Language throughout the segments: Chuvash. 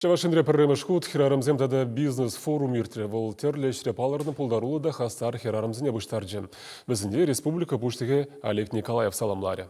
Чӑваш Енре пӗрремӗш хут хӗрарӑмсем тата бизнес-форум иртрӗ. Вӑл тӗрлӗ ӗҫре палӑрнӑ пултаруллӑ та хастар хӗрарӑмсене пуҫтарчӗ. Вӗсене республика Пуҫлӑхӗ Олег Николаев саламларӗ.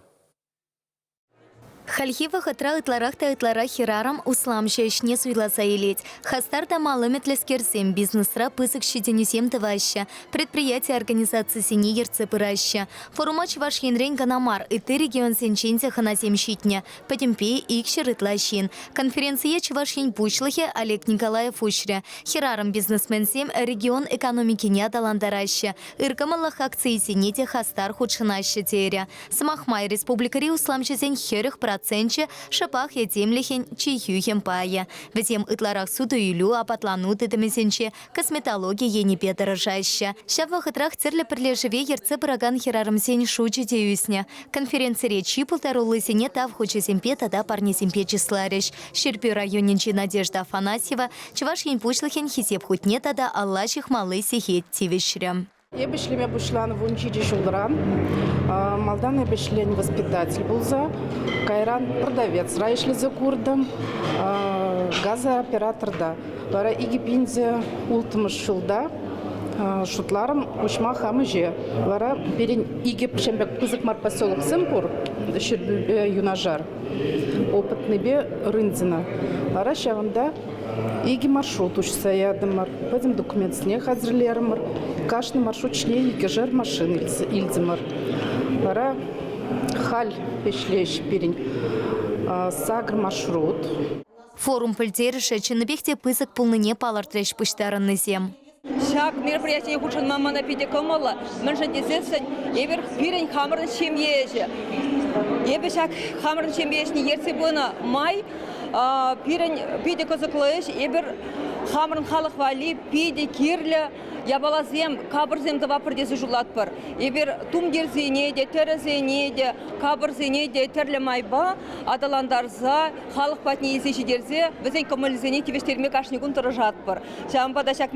Хальхи вӑхӑтра ытларах та ытларах хӗрарӑм усламҫӑ ӗҫне суйласа илет. Хастар та мал ӗмӗтлӗскерсем бизнесра пысӑк ҫитӗнӳсем тӑваҫҫӗ, предприяти-организацисене ертсе пыраҫҫӗ. Форума Чӑваш Енрен кӑна мар, ытти регионсенчен те хӑнасем ҫитнӗ. Пӗтӗмпе 200 ытла ҫын. Конференцие Чӑваш Ен Пуҫлӑхӗ Олег Николаев уҫрӗ. Хӗрарӑм-бизнесменсем регион экономикине аталантараҫҫӗ, ыркӑмӑллӑх акцийӗсене те хастар хутшӑнаҫҫӗ терӗ. Сӑмах май, республикӑри усламҫӑсен 40 проценчӗ шӑпах этемлӗхӗн чи хӳхӗм пайӗ. Вӗсем ытларах суту-илӳ, апатлану тытӑмӗсенче, косметологи енӗпе тӑрӑшаҫҫӗ. Ҫав вӑхӑтрах тӗрлӗ пӗрлешӗве ертсе пыракан хӗрарӑмсен шучӗ те ӳснӗ. Конференцире чи пултаруллисене тав хучӗсемпе тата парнесемпе чысларӗҫ. Ҫӗрпӳ районӗнчи Надежда Афанасьева Чӑваш Ен Пуҫлӑхӗн Хисеп хутне тата алла ҫыхмалли сехет тивӗҫрӗ. Эпӗ ӗҫлеме пуҫланӑ 17 ҫулран. Малтан эпӗ ӗҫленӗ воспитатель пулса, кайран продавецра ӗҫлесе куртӑм, газооператорта. Вара 2006 ҫулта шутларӑм уҫма хам ӗҫе. Вара пирӗн икӗ пӗчӗк пысӑк мар поселоксем пур Ҫӗрпӳпе юнашар. Опытныйпе Рындина. Вара ҫавӑнта икӗ маршрут уҫса ятӑмӑр. Пӗтӗм документсене хатӗрлерӗмӗр. Кашни маршрут ҫине икӗшер машина илтӗмӗр. Вара халь ӗҫлеҫ пирӗн сакӑр маршрут. Форум пӗлтерӗшӗ чӑннипех те пысӑк пулнине палӑртрӗҫ пуҫтарӑннисем. Ҫак мероприятие хутшӑнма мана питӗ кӑмӑллӑ, мӗншӗн тесессӗн эпир пирӗн хамӑрӑн ҫемье ӗҫӗ. Эпӗ ҫак хамӑрӑн ҫемье ӗҫне ертсе пынӑ май пирӗн питӗ кӑсӑклӑ ӗҫ. Эпир хамӑрӑн халӑх валли питӗ кирлӗ япаласем, капӑрсем тӑватпӑр тесе шутлатпӑр. Эпир тумтирсене те, тӗрӗсене те, капӑрсене те тӗрлӗ майпа аталантарса халӑх патне илсе ҫитерсе вӗсен кӑмӑлӗсене тивӗҫтерме кашни кун тӑрӑшатпӑр. Ҫавӑнпа та ҫак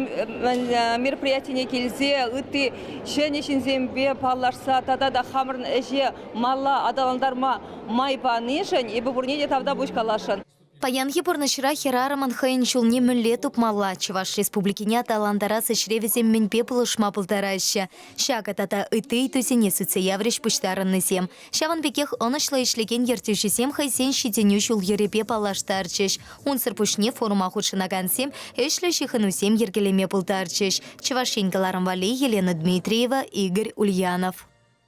мероприятине килсе ытти ҫӗнӗ ҫынсемпе паллашса тата та хамӑрӑн ӗҫе малла аталантарма май панишӗн эпӗ пурне те тавтапуҫ каласшӑн. Паянхи пурнӑҫра хӗрарӑмӑн хӑйӗн ҫулне мӗнле тупмалла? Чӑваш Республикине аталантарас ӗҫре вӗсем мӗнпе пулӑшма пултараҫҫӗ? Ҫакӑ тата ытти ыйтусене сӳтсе яврӗҫ пуҫтарӑннисем. Ҫавӑн пекех ӑнӑҫлӑ ӗҫлекен ертӳҫӗсем хӑйсен ҫитӗнӳ ҫул-йӗрӗпе паллаштарчӗҫ. Унсӑр пуҫне форума хутшӑнакансем ӗҫлӗ ҫыхӑнусем йӗркелеме пултарчӗҫ. Чӑваш Ен кӑларӑм валли Елена Дмитриева, Игорь Ульянов.